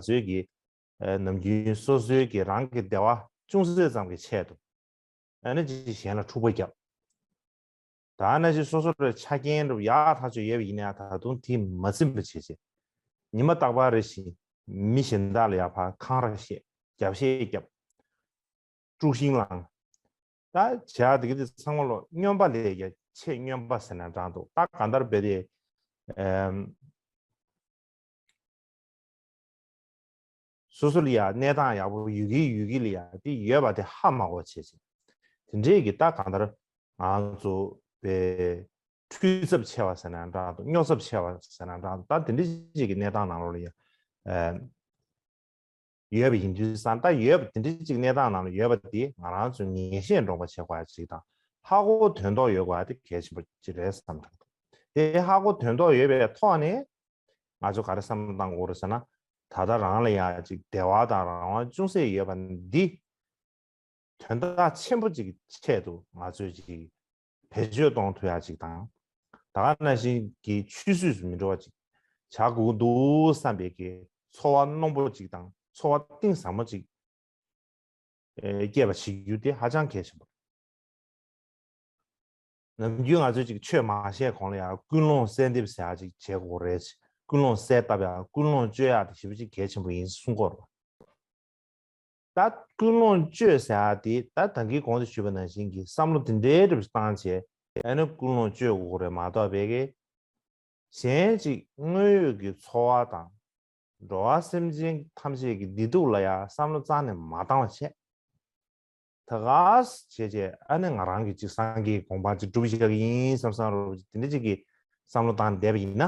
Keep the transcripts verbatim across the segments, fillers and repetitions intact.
ཚོའི་གི་ཨ་ནམ་རྒྱུན་སོ་སོའི་གི་རང་གི་བདེ་བ་ཅུང་ཟད་ཙམ་གྱི་ཆེད་དུ་ཨ་ནི་ཅིག་གཞན་ལ་འཁྲུག་པ་བརྒྱབ། ད་ནང་བཞིན་སོ་སོ་རའི་ཆ་རྐྱེན་རུ་ཡག་ཐག་ཆོད་ཡོད་པ་ཡིན་ན་ད་དུང་དེ་མ་ཚིམ་པ་བྱེད་བྱེད། ཉི་མ་རྟག་པར་རེ་བཞིན་མི་གཞན་དག་ལ་ཡ་ཕར་འཁང་ར་བཤད། རྒྱབ་བཤད་རྒྱབ། དཀྲུག་ཤིང་བསླངས། ད་བྱ་དེ་གི་དེ་ཚང་མ་ལོ་སྨྱོན་པ་ལས་ཀྱང་ཆེས་སྨྱོན་པ་ཟེར་ན་འདྲ་འདུག་ད་གང་ལྟར་བས་དེ་ཨམ། སོ་སོ་ལ་ཡ་གནས་སྟངས་ཡག་པོ་ཡོད་ཀྱི་ཡོད་ཀྱི་ལ་ཡ་དེ་ཡོད་པ་དེ་ཧ་མ་གོ་བྱེད་ཅིང་། དེ་འདྲས་ཀྱི་ད་གང་ལྟར་ང་ཚོ་བའི་འཁྲུལ་ཚབས་ཆེ་བ་ཟེར་ན་འདྲ་འདུག་སྨྱོ་ཚབས་ཆེ་བ་ཟེར་ན་འདྲ་འདུག་ད་དེ་འདྲས་ཅིག་གི་གནས་སྟངས་ནང་ལོགས་ལ་ཡ་ཨ་ཡོད་པ་ཡིན་དུས་ཙང་ད་ཡོད་པ་དེ་འདྲས་ཅིག་གནས་སྟངས་ནང་ལ་ཡོད་པ་དེ་ང་རང་ཚོ་ངེས་ཤེས་འདྲོངས་པ་བྱེད་དགོས་ཡ་ཅིག་དང་ཧ་གོ་དོན་རྟོགས་ཡོད་དགོས་ཡ་དེ་གལ་ཆེན་པོ་ཅིག་རེད་བསམ་འདྲ་འདུག་དེ་ཧ་གོ་དོན་རྟོགས་ཡོད་པའི་ཐོག་ནས། ང་ཚོ་ག་རེ་བསམ་བློ་བཏང་དགོས་རེད་ཟེར་ན། ད་ལྟ་རང་ལ་ཡང་ཅིག་བདེ་བ་དང་རང་དབང་ཅུང་ཟད་ཡོད་པ་འདི། དོན་དག་ཆེན་པོ་ཅིག་ཆེད་དུ་ང་ཚོས་ཅིག་བེད་སྤྱོད་གཏོང་ཐུབ་ཡ་ཅིག་དང་། ད་ག་ནང་བཞིན་གྱི་ཆུད་ཟོས་སུ་མི་འགྲོ་བ་ཅིག་བྱ་དགོས་འདུག་བསམ་པའི་གི་ཚོར་བ་རྣོན་པོ་ཅིག་དང་ཚོར་བ་གཏིང་ཟབ་མོ་ཅིག་སྐྱེས་པ་བྱེད་རྒྱུ་དེ་ཧ་ཅང་གལ་ཆེན་པོ་རེད། ནམ་རྒྱུན་ང་ཚོས་ཅིག་ཆོས་མ་བཤད་གོང་ལ་ཡང་ཀུན་སློང་གསལ་འདེབས་ཟེར་ཡག་ཅིག་བྱེད་དགོས་རེད། ཀུན་སློང་གསལ་བཏབ་ཡག་ཀུན་སློང་བཅོས་ཡག་དེ་ཞེ་པོ་ཅིག་གལ་ཆེན་པོ་ཡིན་གསུང་གི་ཡོད་རེད། ད་ཀུན་སློང་བཅོས་ཟེར་ཡག་དེ་ད་ད་གིན་གོང་དུ་ཞུས་པ་ནང་བཞིན་གྱི་བསམ་བློ་དེ་འདྲའི་འདྲ་པོ་ཞིག་བཏང་བྱས་ཨ་ནི་ཀུན་སློང་བཅོས་དགོས་རེད་མ་གཏོགས་པའི་གི་གཞན་ཅིག་དངོས་ཡོད་ཀྱི་འཚོ་བ་དང་། འགྲོ་བ་སེམས་ཅན་ཐམས་ཅད་ཀྱི་བདེ་སྡུག་ལ་ཡང་བསམ་བློ་རྩ་ནས་མ་བཏང་བ་བྱས། ད་ག་བྱས་བྱས་ཨ་ནི་ང་རང་གི་ཅིག་སངས་རྒྱས་ཀྱི་དགོངས་པ་ཅིག་སྒྲུབ་བཞག་གི་ཡིན་བསམ་བསམ་རོ་དེ་འདྲ་ཅིག་གི་བསམ་བློ་བཏང་བསྡད་པ་ཡིན་ན།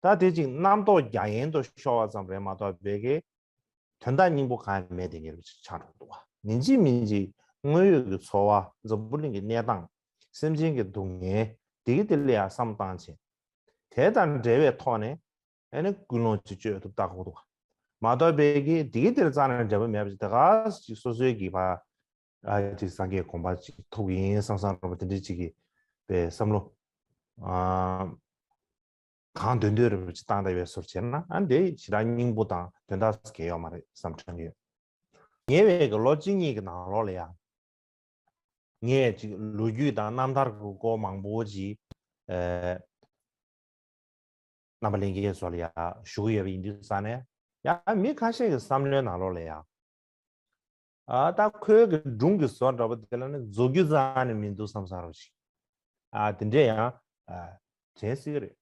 ད་དེ་ཅིག་རྣམ་རྟོག་རྒྱ་ཡན་དུ་ཤོར་བ་ཙམ་རེད་མ་གཏོགས་བས་ཀྱི། དོན་དག་སྙིང་པོ་གང་ཡང་མེད་དེ་ངེས་པ་ཅིག་ཆགས་འགྲོ་འདུག་བ། ཉིན་གཅིག་མིན་གཅིག་དངོས་ཡོད་ཀྱི་འཚོ་བ་འཛམ་བུ་གླིང་གི་གནས་སྟངས་སེམས་ཅན་གྱི་སྡུག་བསྔལ་དེ་གི་དེ་ལ་ཡང་བསམ་བཏང་བྱས། དེ་དང་འབྲེལ་བའི་ཐོག་ནས་ཨ་ནི་ཀུན་སློང་ཅིག་བཅོས་ཐུབ་ལྟ་དགོས་འདུག་བ། མ་གཏོགས་པའི་གི་དེ་གི་དེ་ལ་རྩ་ནས་འབྲེལ་བ་མེད་པ་ཅིག་ད་ག་ཅིག་སོ་སོའི་གི་བ་ཨ་ཅིག་སངས་རྒྱས་དགོངས་པ་ཅིག་ཐོབ་ཀྱི་ཡིན་བསམ་བསམ་རོ་པ་དེ་འདྲ་ཅིག་གི་པའི་བསམ་བློ་ཨ། གང་འདོད་འདོད་རེ་བ་ཅིག་བཏང་བསྡད་པའི་བཟོ་བྱས་ན་ཨ་འདི་ཞེ་དྲག་སྙིང་པོ་དང་དོན་དག་གལ་ཡོད་མ་རེད་བསམ་དྲན་གྱི་ཡོད། ཉེ་བའི་གི་ལོ་གཅིག་གཉིས་ཀྱི་ནང་ལོགས་ལ་ཡང་ངས་ཅིག་ལོ་རྒྱུས་དང་རྣམ་ཐར་གྱི་སྐོར་མང་པོ་ཅིག་ཨེ་རྣམ་པ་ལྷན་རྒྱས་ཚོ་ལ་ཡང་ཞུ་གི་ཡོད་པ་ཡིན་དུས་ཙང་ནས་ཡང་མི་ཁ་ཤས་ཀྱི་བསམ་བློའི་ནང་ལོགས་ལ་ཡང་། ཨ་ད་ཁོའི་གི་སྒྲུང་གི་བཟོ་འདྲ་པོ་དེ་ལ་ནི་རྫོགས་རྒྱུ་རྩ་ནས་མི་འདུག་བསམ་བསམ་རོ་ཞིག་ཨ་དེ་འདྲས་ཡང་ཨ་དྲན་སྲིད་ཀྱི་རེད།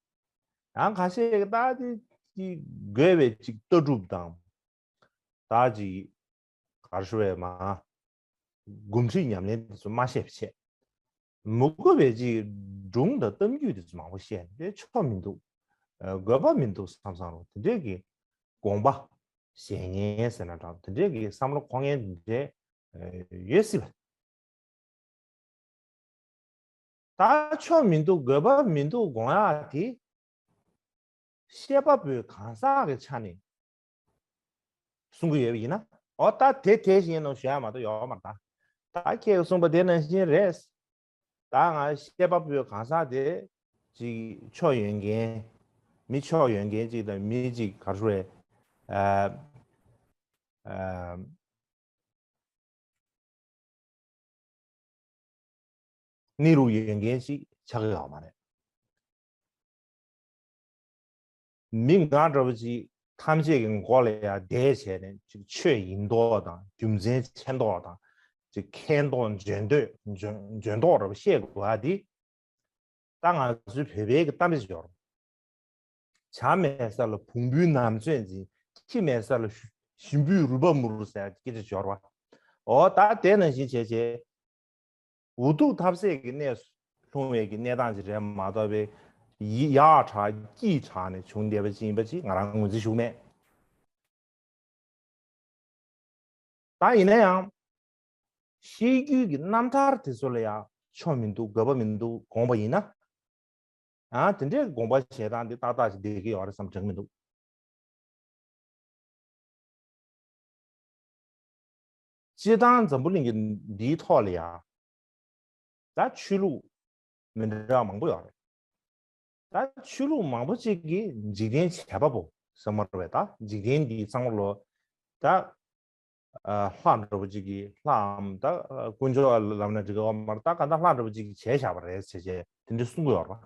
ཡང་ཁ་ཤས་ཀྱི་ད་དེ་ཅིག་དགོས་པའི་ཅིག་ལྟ་གྲུབ་དང་། ད་ཅིག་གར་ཞུ་བའི་མ་སྒོམ་ཁྲིད་ཉམས་ལེན་དེ་ཚོ་མ་བཤད་པ་བྱས། མི་དགོས་པའི་ཅིག་སྒྲུང་དང་གཏམ་རྒྱུད་དེ་ཚོ་མང་པོ་བཤད་ནས་དེ་ཆོ་མི་འདུག་ཨ་དགོས་པ་མི་འདུག་བསམ་བསམ་རོ་དེ་འདྲས་ཀྱི་དགོངས་པ། བཞེས་མཁན་ཟེར་ན་འདྲ་དེ་འདྲས་ཀྱི་བསམ་བློ་འཁོར་མཁན་དེ་འདྲས་ཡོད་སྲིད་པ། ད་ཆོ་མི་འདུག་དགོས་པ་མི་འདུག་དགོངས་ཡག་དེ་བཤད་པ་པོའི་གང་ཟག་གི་ཆ་ནས་གསུང་གི་ཡོད་པ་ཡིན་ན་ཨོ་ད་དེ་དེ་བཞིན་ནོ་ཞུ་ཡག་མ་གཏོགས་ཡོད་མ་རེད་ད། ད་ཁྱེད་ཀྱིས་གསུངས་པ་དེ་ནང་བཞིན་རེད། ད་ང་བཤད་པ་པོའི་གང་ཟག་དེ་ཅིག་ཆོ་ཡོད་མཁན་མི་ཆོ་ཡོད་མཁན་ཅིག་དང་མི་ཅིག་ག་རེ་ཟེར་ཨ་ཨ་གནས་ལུགས་ཡོད་མཁན་ཞིག་ཆགས་ཀྱི་ཡོད་མ་རེད། མི་ང་འདྲ་བོ་ཅིག་ཐམས་ཅད་ཀྱི་མགོ་ལ་ཡང་བསྡད་བྱས་ནས་ཅིག་ཆོས་ཡིན་མདོག་དང་རྒྱུ་མཚན་ཆེ་མདོག་དང་ཅིག་མཁས་མདོག་འཇོན་མདོག་འཇོན་འཇོན་མདོག་འདྲ་བོ་བཤད་དགོས་པ་འདི། ད་ང་ཚོའི་བོད་པའི་གི་གཏམ་དཔེ་ཅིག་ཡོད་རེད། བྱ་མེད་ས་ལ་བོང་བུའི་ནམ་ཚོད་འཛིན། ཁྱི་མེད་ས་ལ་ཞུ་ཞིམ་པོའི་རུས་པ་མུར་ཟེར་སྐད་ཆ་ཡོད་རེད་བ། འོ་ད་དེ་ནང་བཞིན་བྱས་བྱས། འུ་ཐུག་ཐབས་ཟད་ཀྱི་གནས་སུ་ལྷུང་བའི་གི་གནས་སྟངས་ཅིག་རེད་མ་གཏོགས་པའི་ཡི་ཡག་དྲག་སྐྱིད་དྲག་ནས་བྱུང་བསྡད་པ་ཅིག་ཡིན་པ་ཅིག་ང་རང་ངོས་འཛིན་ཞུ་གི་མེད། ད་ཡིན་ན་ཡང་། ཤེས་རྒྱུད་ཀྱི་རྣམ་ཐར་དེ་ཚོ་ལ་ཡང་ཆོ་མི་འདུག་དགོས་པ་མི་འདུག་དགོངས་པ་ཡིན་ན། ཨ་དེ་འདྲའི་དགོངས་པ་བཞེས་སྟངས་འདི་ཏག་ཏག་ཅིག་བསྡད་ཀྱི་ཡོད་རེད་བསམ་དྲན་གྱི་མི་འདུག་སྤྱིར་བཏང་འཛམ་བུ་གླིང་གི་འདིའི་ཐོག་ལ་ཡང་། ད་ཆོས་ལུགས་མི་འདྲ་བ་མང་པོ་ཡོད་རེད། ད་ཆོས་ལུགས་མང་པོ་ཅིག་གིས་འཇིག་རྟེན་བྱེད་པ་པོ། ཟེར་མ་རེད་པས། ད་འཇིག་རྟེན་འདི་ཚང་མ་ལོ་ད་ལྷ་འདྲ་པོ་ཅིག་གིས། ལྷའམ་ད་དཀོན་མཆོག་ལབ་ན་འགྲིག་གི་ཡོད་མ་རེད། ད་གང་ལྟར་ལྷ་འདྲ་པོ་ཅིག་གིས་བྱས་བཞག་པ་རེད་ཟེར་བྱས་དེ་འདྲ་གསུང་གི་ཡོད་རེད་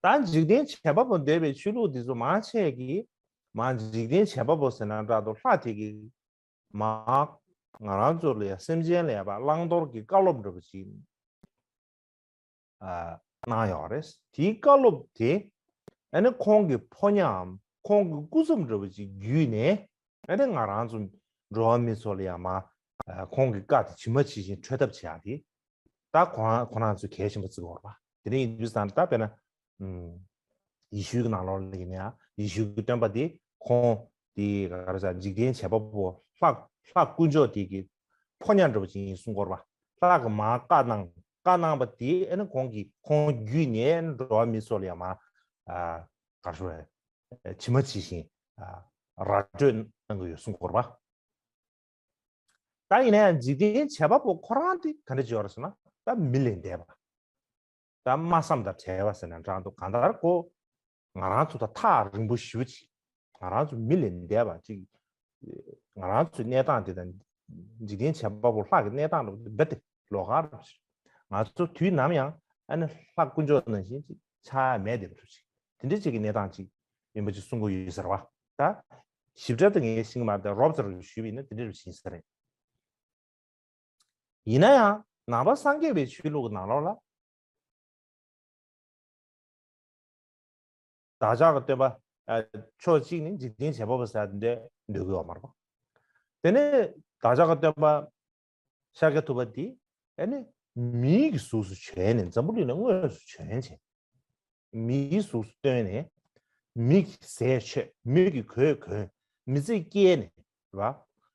པ། ད་འཇིག་རྟེན་བྱེད་པ་པོ་འདོད་པའི་ཆོས་ལུགས་འདི་ཚོ་མང་ཆེ་གིས་མ་འཇིག་རྟེན་བྱེད་པ་པོ་ཟེར་ན་འདྲ་འདུག་ལྷ་དེ་གིས་མ་ང་རང་ཚོ་ལ་ཡ་སེམས་ཅན་ལ་ཡ་བ་བླང་དོར་གྱི་བཀའ་སློབ་འདྲ་པོ་ཅིག་ཨ་གནང་ཡོད་རེད། དེའི་བཀའ་སློབ་དེ་ཨ་ནི་ཁོང་གི་ཕོ་ཉའམ་ཁོང་གི་སྐུ་ཚབ་འདྲ་པོ་ཅིག་བརྒྱུད་ནས་ཨ་ནི་ང་རང་ཚོ་འགྲོ་བ་མི་ཚོ་ལ་ཡ་མ་ཨ་ཁོང་གི་བཀའ་དེ་ཇི་མ་ཇི་བཞིན་འཕྲོད་ཐབས་བྱེད་ཡ་དེ། ད་ཁོ་རང་ཁོ་རང་ཚོས་གལ་ཆེན་པོ་བརྩི་གི་ཡོད་རེད་པ། དེ་འདྲ་ཡིན་དུས་ཙང་ད་དཔེར་ན་ཨམ་ཡེ་ཤུའི་ནང་ལོགས་ལ་ཡིན་ན་ཡང་ཡེ་ཤུའི་སྟོན་པ་དེ་ཁོང་དེ་ག་རེ་ཟེར། འཇིག་རྟེན་བྱེད་པ་པོ་ལྷ་ལྷ་དཀོན་མཆོག་དེ་གི་ཕོ་ཉ་འདྲ་པོ་ཅིག་ཡིན་གསུང་གི་ཡོད་རེད་པ། ལྷ་གི་མ་བཀའ་གནང་བཀའ་གནང་པ་དེ་ཨ་ནི་ཁོང་གིས་ཁོང་བརྒྱུད་ནས་འགྲོ་བ་མི་ཚོ་ལ་ཡང་མ་ཨ་ག་རེ་ཞུ་དགོས་རེད། ཇི་མ་ཇི་བཞིན་ཨ་ར་སྤྲོད་གནང་གི་ཡོད་གསུང་གི་ཡོད་རེད་པ། ད་ཡིན་ན་ཡང་འཇིག་རྟེན་བྱེད་པ་པོ་ཁོ་རང་དེ་ག་འདྲ་ཅིག་ཡོད་རེད་ཟེར་ན། ད་མི་ལས་འདས་པ། ད་སྨྲ་བསམ་དང་བྲལ་བ་ཟེར་ན་འདྲ་འདུག་གང་ལྟར་ཁོ་ང་རང་ཚོ་དང་ཐག་རིང་པོ་ཞེ་པོ་ཅིག་ང་རང་ཚོ་མི་ལས་འདས་པ་ཅིག་ང་རང་ཚོའི་གནས་སྟངས་དེ་དང་འཇིག་རྟེན་བྱེད་པ་པོ་ལྷ་གི་གནས་སྟངས་འདྲ་པོ་དེ་རྦད་དེ་ལོགས་ཀ་རེད་པ། ང་ཚོ་དུས་ནམ་ཡང་ཨ་ནི་ལྷ་དཀོན་མཆོག་ནང་བཞིན་ཅིག་ཆགས་ཡ་མེད་བསྡད་པ་འདྲ་ཅིག་དེ་འདྲ་ཅིག་གི་གནས་སྟངས་ཅིག་ཡིན་པ་ཅིག་གསུང་གི་ཡོད་ཟེར་བ། ད་ཞིབ་ཕྲ་དེ་ངས་ཤེས་ཀྱི་མ་རེད། ད་རོབ་ཙམ་ཞུས་པ་ཡིན་ན་དེ་འདྲ་རུ་ཕྱིན་ས་རེད། ཡིན་ན་ཡང་ནང་པ་སངས་རྒྱས་པའི་ཆོས་ལུགས་ཀྱི་ནང་ལོགས་ལ་བདག་ཅག་གི་སྟོན་པ་ཨ་ཕྱོགས་གཅིག་ནས་འཇིག་རྟེན་བྱེད་པ་པོ་ཟེར་དེ་འདྲ་འདོད་ཀྱི་ཡོད་མ་རེད་པ། དེ་ནས་བདག་ཅག་གི་སྟོན་པ་ཤཱཀྱ་ཐུབ་པ་འདི་ཨ་ནི་མིའི་གཟུགས་སུ་བྱོན་ནས། འཛམ་བུ་གླིང་ལ་དངོས་སུ་བྱོན་བྱས། མིའི་གཟུགས་སུ་བཏོན་ནས་མི་གི་ཟས་མཆོད། མི་གི་གོས་གོན། མི་ཚེ་སྐྱེལ་ནས་རེད་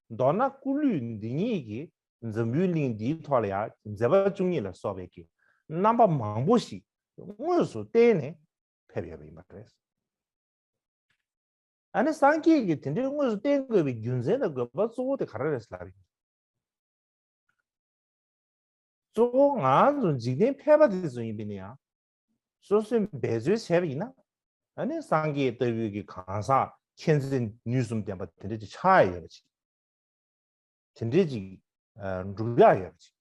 པ། མདོར་ན་སྐུ་ལུས་འདི་ཉིད་ཀྱིས་འཛམ་བུའི་གླིང་འདིའི་ཐོག་ལ་ཡང་མཛད་པ་བཅུ་གཉིས་ལ་སོགས་པའི་གི་རྣམ་པ་མང་པོ་ཞིག་དངོས་སུ་བསྟན་ནས་ཕེབས་ཡོད་པ་ཡིན་པ་རེད། ཨ་ནི་སངས་རྒྱས་ཀྱིས་དེ་འདྲའི་དངོས་སུ་བསྟན་དགོས་པའི་རྒྱུ་མཚན་དང་དགོས་པ་གཙོ་བོ་དེ་ག་རེ་རེད་ཟེར་ལབ་ཡིན། གཙོ་བོ་ང་ཚོ་འཇིག་རྟེན་ཕལ་པ་དེ་ཚོ་ཡིན་པས་ན་ཡང་། སོ་སོས་འབད་རྩོལ་བྱས་པ་ཡིན་ན། ཨ་ནི་སངས་རྒྱས་ལྟ་བུའི་གི་གང་ཟག་མཁྱེན་བརྩེ་ནུས་གསུམ་ལྡན་པ་དེ་འདྲ་ཅིག་ཆགས་ཡ་ཡོད་པ་ཅིག་དེ་འདྲ་ཅིག་ཨ་འགྲུབ་ཡ་ཡོད་པ་ཅིག་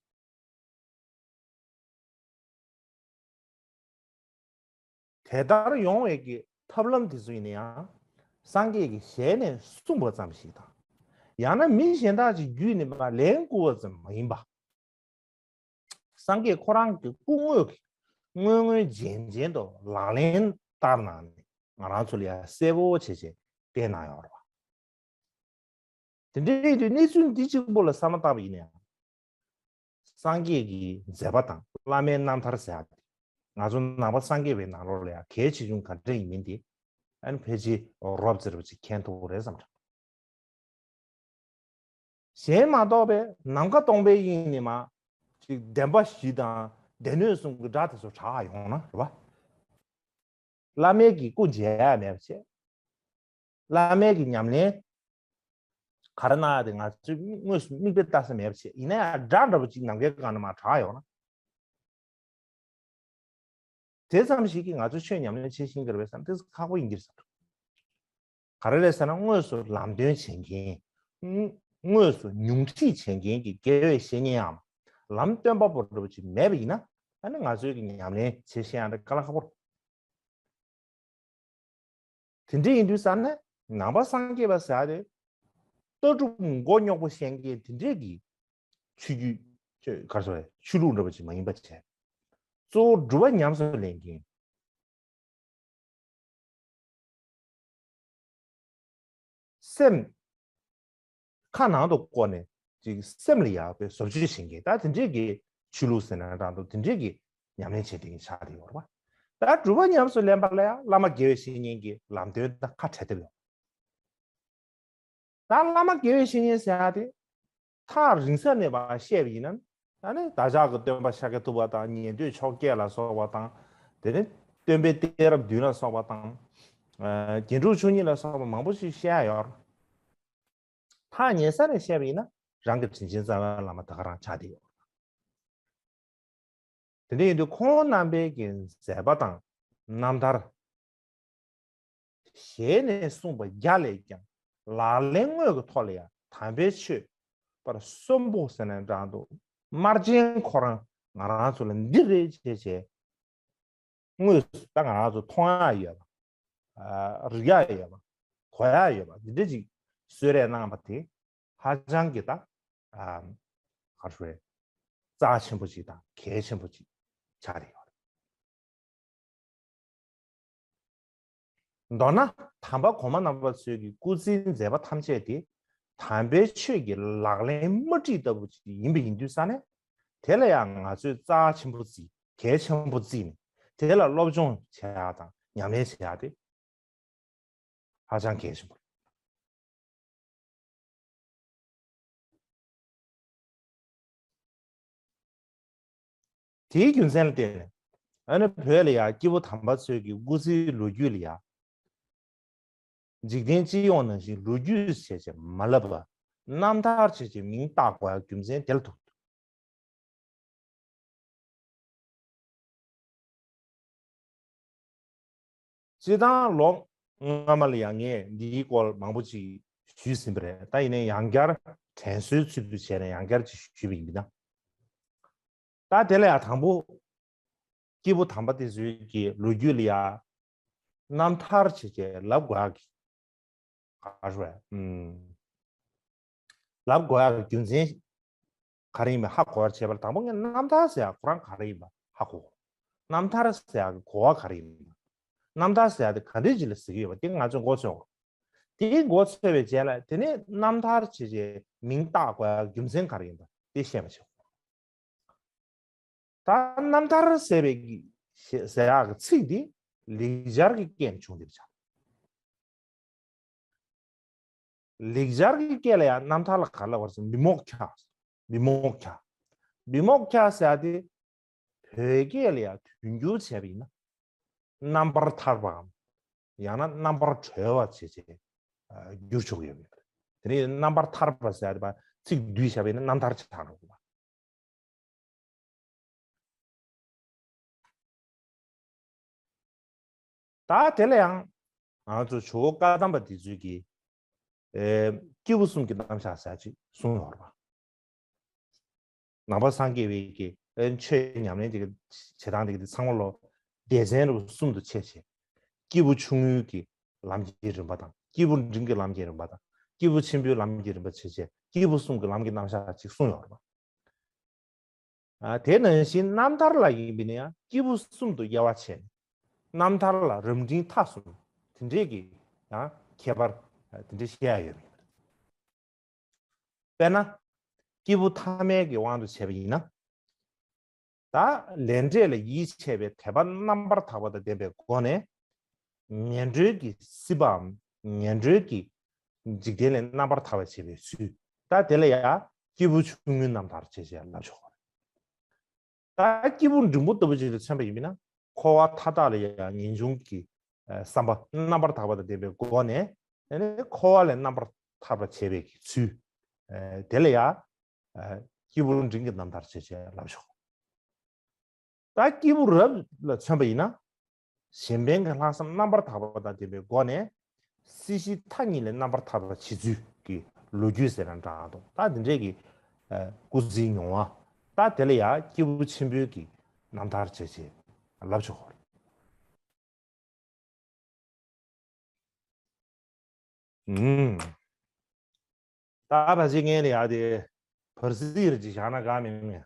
དེ་ལྟར་ཡོང་བའི་གི་ཐབས་ལམ་དེ་ཚོ་ཡིན་ན་ཡང་། སངས་རྒྱས་ཀྱི་ཞལ་ནས་གསུངས་པ་ཙམ་ཞིག་དང་། ཡང་ན་མི་གཞན་དག་ཅིག་བརྒྱུད་ནས་མར་ལན་བསྐུར་བ་ཙམ་མ་ཡིན་པ། སངས་རྒྱས་ཁོ་རང་གི་སྐུ་དངོས་ཀྱིས་དངོས་དངོས་རྗེན་རྗེན་དུ་ལག་ལེན་བསྟར་གནང་ནས་ང་རང་ཚོ་ལ་ཡང་གསལ་པོ་བྱས་བྱས་བསྟན་གནང་ཡོད་རེད་པ། དེ་འདྲའི་དུས་གནས་ཚུལ་འདི་གཅིག་པོ་ལ་བསམ་བློ་བཏང་བ་ཡིན་ན་ཡང་། སངས་རྒྱས་ཀྱི་མཛད་པ་དང་བླ་མའི་རྣམ་ཐར་ཟེར་ཡག་དེ་ང་ཚོ་ནང་པ་སངས་རྒྱས་པའི་ནང་ལོགས་ལ་ཡང་གལ་ཆེ་ཆུང་ག་འདྲ་ཡིན་མིན་དེ་ཨ་ནི་ཕལ་ཆེར་རོབ་ཙམ་ཅིག་མཁྱེན་ཐུབ་ཀྱི་རེད་བསམ་འདྲ། གཞན་མ་གཏོགས་པའི་ནམ་མཁའ་སྟོང་པའི་དབྱིངས་ནས་མར་ཅིག་བདེན་པ་བཞི་དང་སྡེ་སྣོད་གསུམ་གྱི་སྒྲ་དེ་ཚོ་གྲགས་ཡོང་ན་རེད་པ། བླ་མའི་གི་སྐུ་མཇལ་ཡ་མེད་པ་བྱས། བླ་མའི་གི་ཉམས་ལེན་ག་རེ་གནང་ཡ་དེ་ང་ཚོས་དངོས་སུ་མིག་དཔེ་ལྟ་ས་མེད་པ་བྱས། ཡིན་ན་ཡང་སྒྲ་འདྲ་པོ་ཅིག་ནམ་མཁའི་སྒང་ནས་མར་གྲགས་ཡོང་ན། དེ་ཙམ་ཞིག་གིས་ང་ཚོ་ཆོས་ཉམས་ལེན་བྱེད་ཤེས་ཀྱི་རེད་པས་བསམ། དེ་ཁག་པོ་ཡིན་གྱི་རེད་བསམ། ག་རེ་རེད་ཟེར་ན། དངོས་སུ་ལམ་སྟོན་བྱེད་མཁན། དངོས་སུ་ཉུང་ཁྲིད་བྱེད་མཁན་གྱི་དགེ་བའི་བཤེས་གཉེན་ཡང་ལམ་སྟོན་པ་པོ་འདྲ་པོ་ཅིག་མེད་པ་ཡིན་ན། ཨ་ནི་ང་ཚོའི་གི་ཉམས་ལེན་བྱེད་ཤེས་ཡ་འདི་དཀའ་ལས་ཁག་པོ་རེད། དེ་འདྲ་ཡིན་དུས་ཙང་ནས་ནང་པ་སངས་རྒྱས་པ་ཟེར་ཡ་དེ། ལྟ་གྲུབ་མགོ་རྙོག་པོ་བཤད་མཁན་དེ་འདྲས་ཀྱི་ཆོས་བརྒྱུད། ཆོས་ག་རེ་ཟེར། ཆོས་ལུགས་འདྲ་པོ་ཅིག་མ་ཡིན་པ་བྱས། གཙོ་བོ་སྒྲུབ་པ་ཉམས་སུ་ལེན་མཁན། སེམས་ཁ་ནང་དུ་བསྐོར་ནས་ཅིག་སེམས་ལ་ཡག་པའི་བཟོ་བཅོས་བྱེད་མཁན། ད་དེ་འདྲས་ཀྱི་ཆོས་ལུགས་ཟེར་ན་འདྲ་འདུག་དེ་འདྲས་ཀྱི་ཉམས་ལེན་བྱེད་མཁན་ཆགས་བསྡད་ཡོད་རེད་པ། ད་སྒྲུབ་པ་ཉམས་སུ་ལེན་པ་ལ་ཡང་བླ་མ་དགེ་བའི་བཤེས་གཉེན་གྱི་ལམ་སྟོན་དང་ཁ་བྲལ་ཐབས་ཡོད། ད་བླ་མ་དགེ་བའི་བཤེས་གཉེན་ཟེར་ཡ་དེ་ཐག་རིང་ས་ནས་ཕར་བཤད་པ་ཡིན་ན། ད་ནི་བདག་ཅག་གི་སྟོན་པ་ཤཱཀྱ་ཐུབ་པ་དང་། ཉན་ཐོས་ཆོས་རྒྱལ་ལ་སོགས་པ་དང་། དེ་ནི་སྟོན་པའི་གཏད་རབས་བདུན་ལ་སོགས་པ་དང་། ཨ་རྒྱན་དྲུག་མཆོག་གཉིས་ལ་སོགས་པ་མང་པོ་ཞིག་བཤད་ཡ་ཡོད། ཐག་ཉེ་ས་ནས་བཤད་པ་ཡིན་ན་རང་གི་དྲིན་ཅན་རྩ་བའི་བླ་མ་ད་ག་རང་ཆགས་བསྡད་ཡོད། དེ་འདྲ་ཡིན་དུས་ཁོང་རྣམ་པའི་གི་མཛད་པ་དང་རྣམ་ཐར་ ཞལ་ནས་གསུངས་པ་བརྒྱ་ལས་ཀྱང་ལག་ལེན་དངོས་ཀྱི་ཐོག་ལ་ཡང་དམ་པའི་ཆོས་པར་གསོན་པོ་ཟེར་ནས་འདྲ་འདུག་དམར་རྗེན་ཁོ་རང་ང་རང་ཚོ་ལ་འདི་རེད་བྱས་བྱས། དངོས་སུ་ད་ང་རང་ཚོ་མཐོང་ཡག་ཡོད་པ། ཨ། རིག་ཡག་ཡོད་པ། གོ་ཡག་ཡོད་པ་འདི་འདྲ་ཅིག་གསོལ་རས་གནང་བ་དེ་ཧ་ཅང་གི་ད། ཨ། ག་རེ་ཟེར། རྩ་ཆེན་པོ་ཅིག་དང་གལ་ཆེན་པོ་ཅིག་ཆགས་ཡོད་རེད། མདོར་ན་དམ་པ་གོང་མ་རྣམ་པ་ཚོའི་གི་སྐུ་ཚེའི་མཛད་པ་ཐམས་ཅད་དེ་དམ་པའི་ཆོས་ཀྱི་ལག་ལེན་དམར་ཁྲིད་ལྟ་བུ་ཅིག་ཡིན་པ་ཡིན་དུས་ཙ་ནས། དེ་ལ་ཡང་ང་ཚོས་རྩ་ཆེན་པོ་བརྩིས། གལ་ཆེན་པོ་བརྩིས་ནས་དེ་ལ་སློབ་སྦྱོང་བྱེད་ཡག་དང་ཉམས་ལེན་བྱེད་ཡག་དེ་ཧ་ཅང་གལ་ཆེན་པོ་རེད། དེའི་རྒྱུ་མཚན་ལ་བརྟེན་ནས་ཨ་ནི་བོད་ལ་ཡང་སྐྱེས་བུ་དམ་པ་ཚོའི་གི་སྐུ་ཚེའི་ལོ་རྒྱུས་ལ་ཡང་འཇིག་རྟེན་སྤྱི་ཡོངས་ནང་བཞིན་ལོ་རྒྱུས་བྱས་བྱས་མ་ལབ་པ། རྣམ་ཐར་བྱས་བྱས་མིང་བཏགས་དགོས་ཡག་རྒྱུ་མཚན་དེ་ལ་ཐུག་འདུག་སྤྱིར་བཏང་ལོ་སྔ་མ་ལ་ཡང་ངས་འདིའི་སྐོར་མང་པོ་ཅིག་ཞུས་ཟིན་པ་རེད། ད་ཡིན་ནའི་ཡང་བསྐྱར་དྲན་གསོའི་ཚུལ་དུ་བྱས་ནས་ཡང་བསྐྱར་ཅིག་ཞུས་པ་ཡིན་ན། ད་དེ་ལ་ཡང་དང་པོ་སྐྱེས་བུ་དམ་པ་དེ་ཚོའི་གི་ལོ་རྒྱུས་ལ་ཡང་རྣམ་ཐར་བྱས་བྱས་ལབ་དགོས་ཡག་གི་ག་རེ་ཟེར། ཨུམ། ལབ་དགོས་ཡག་གི་རྒྱུ་མཚན་ག་རེ་ཡིན་པ་ཧ་གོ་བར་བྱེད་པར་དང་པོ་ངས་རྣམ་ཐར་ཟེར་ཡག་ཁོ་རང་ག་རེ་ཡིན་པ་ཧ་གོ་དགོས། རྣམ་ཐར་ཟེར་ཡག་གི་གོ་བ་ག་རེ་ཡིན་པ། རྣམ་ཐར་ཟེར་ཡག་དེ་ག་འདྲས་ཅིག་ལ་ཟེར་གྱི་ཡོད་པ་དེ་ང་ཚོས་མགོ་ཚོས་དགོས། དེ་མགོ་ཚོས་པའི་རྗེས་ལ་དེ་ནས་རྣམ་ཐར་བྱས་བྱས་མིང་བཏགས་དགོས་ཡག་གི་རྒྱུ་མཚན་ག་རེ་ཡིན་པ་དེ་ཤེས་པ་བྱེད་དགོས། ད་རྣམ་ཐར་ཟེར་བའི་གི་ཟེར་ཡག་གི་ཚིག་འདི་ལེགས་སྦྱར་གྱི་སྐད་ནས་བྱུང་བསྡད་པ་ཆགས། ལེགས་སྦྱར་གྱི་སྐད་ལ་ཡང་རྣམ་ཐར་ལ་ག་རེ་ལབ་པ་རེད་ཟེར་ན་མི་མོག་ཁྱ། མི་མོག་ཁྱ། མི་མོག་ཁྱ་ཟེར་ཡག་དེ་བོད་སྐད་ལ་ཡང་དོན་སྒྱུར་བྱས་པ་ཡིན་ན་རྣམ་པར་ཐར་པའམ་ཡང་ན་རྣམ་པར་གྲོལ་བ་བྱས་བྱས་བསྒྱུར་ཆོག་གི་ཡོད་པ་རེད། དེ་ནས་རྣམ་པར་ཐར་པ་ཟེར་ཡག་དེ་ཚིག་བསྡུས་བཞག་པ་ཡིན་ན་རྣམ་ཐར་ཆགས་འགྲོ་གི་རེད། ད་དེ་ལ་ཡང་ང་ཚོ་ཇོ་བོ་བཀའ་གདམས་པ་འདི་ཚོས་ཀྱིས་ཨེ་སྐྱེས་བུ་གསུམ་གྱི་རྣམ་གཞག་ཟེར་ཅིག་གསུངས་ཡོད་རེད་པ། ནང་པ་སངས་རྒྱས་པའི་གི་ཨེ་ཆོས་ཉམས་ལེན་དེ་གི་བྱེད་སྟངས་དེ་གི་དེ་ཚང་མ་ལོ་སྡེ་ཚན་རུ་གསུམ་དུ་ཕྱེ་བྱས། སྐྱེས་བུ་ཆུང་ངུའི་གི་ལམ་གྱི་རིམ་པ་དང་། སྐྱེས་བུ་འབྲིང་གི་ལམ་གྱི་རིམ་པ་དང་། སྐྱེས་བུ་ཆེན་པོའི་ལམ་གྱི་རིམ་པ་ཕྱེ་བྱས་སྐྱེས་བུ་གསུམ་གྱི་ལམ་གྱི་རྣམ་གཞག་ཅིག་གསུངས་ཡོད་རེད་པ། ཨ། དེ་ནང་བཞིན་རྣམ་ཐར་ལ་ཡིན་པ་ཡིན་ན་ཡང་སྐྱེས་བུ་གསུམ་དུ་དབྱེ་བ་ཕྱེ་ནས་རྣམ་ཐར་ལ་རབ་འབྲིང་ཐ་གསུམ་དེ་འདྲས་ཀྱི་ཡང་ཁྱད་པར་དེ་འདྲས་བཤད་ཡ་ཡོད་པ་ཡིན། དཔེར་ན། སྐྱེས་བུ་ཐ་མའི་གི་དབང་དུ་བྱས་པ་ཡིན་ན། ད་ལས་འབྲས་ལ་ཡིད་ཆེས་པའི་དད་པ་རྣམ་པར་དག་པ་དང་ལྡན་པའི་སྒོ་ནས། ངན་འགྲོའི་གི་སྲིད་པའམ་ངན་འགྲོའི་གི་འཇིག་རྟེན་ལས་རྣམ་པར་ཐར་བར་བྱེད་པའི་ཚུལ། ད་དེ་ལ་ཡང་སྐྱེས་བུ་ཆུང་ངུའི་རྣམ་ཐར་བྱས་བྱས་ལབ་ཆོག་གི་རེད། ད་སྐྱེས་བུ་འབྲིང་པོ་ལྟ་བུ་ཅིག་ལ་མཚོན་པ་ཡིན་ན། འཁོར་བ་མཐའ་དག་ལ་ཡང་ངེས་འབྱུང་གི་བསམ་པ་རྣམ་པར་དག་པ་དང་ལྡན་པའི་སྒོ་ནས་འཁོར་བ་ལས་རྣམ་པར་ཐར་བར་བྱེད་པའི་གི་ཚུལ། དེ་ལ་ཡང་སྐྱེས་བུ་འབྲིང་གི་རྣམ་ཐར་བྱས་བྱས་ལབ་ཆོག་ད་སྐྱེས་བུ་རབ་ལ་མཚོན་པ་ཡིན་ན། གཞན་ཕན་གྱི་ལྷག་བསམ་རྣམ་པར་དག་པ་དང་ལྡན་པའི་སྒོ་ནས། སྲིད་ཞི་མཐའ་གཉིས་ལས་རྣམ་པར་ཐར་བར་བྱེད་ཚུལ་གྱི་ལོ་རྒྱུས་ཟེར་ན་འདྲ་འདུག་ད་འདི་འདྲས་ཀྱི་སྐུ་ཚེའི་མྱོང་བ། ད་དེ་ལ་ཡང་སྐྱེས་བུ་ཆེན་པོའི་གི་རྣམ་ཐར་བྱས་བྱས་ལབ་ཆོག་གི་རེད། ཨུམ། ད་ཕལ་ཆེར་ངས་ནི་ཡ་དེ་བར་སྲིད་རེ་ཅིག་བཞག་ན་དགའ་མི་མི།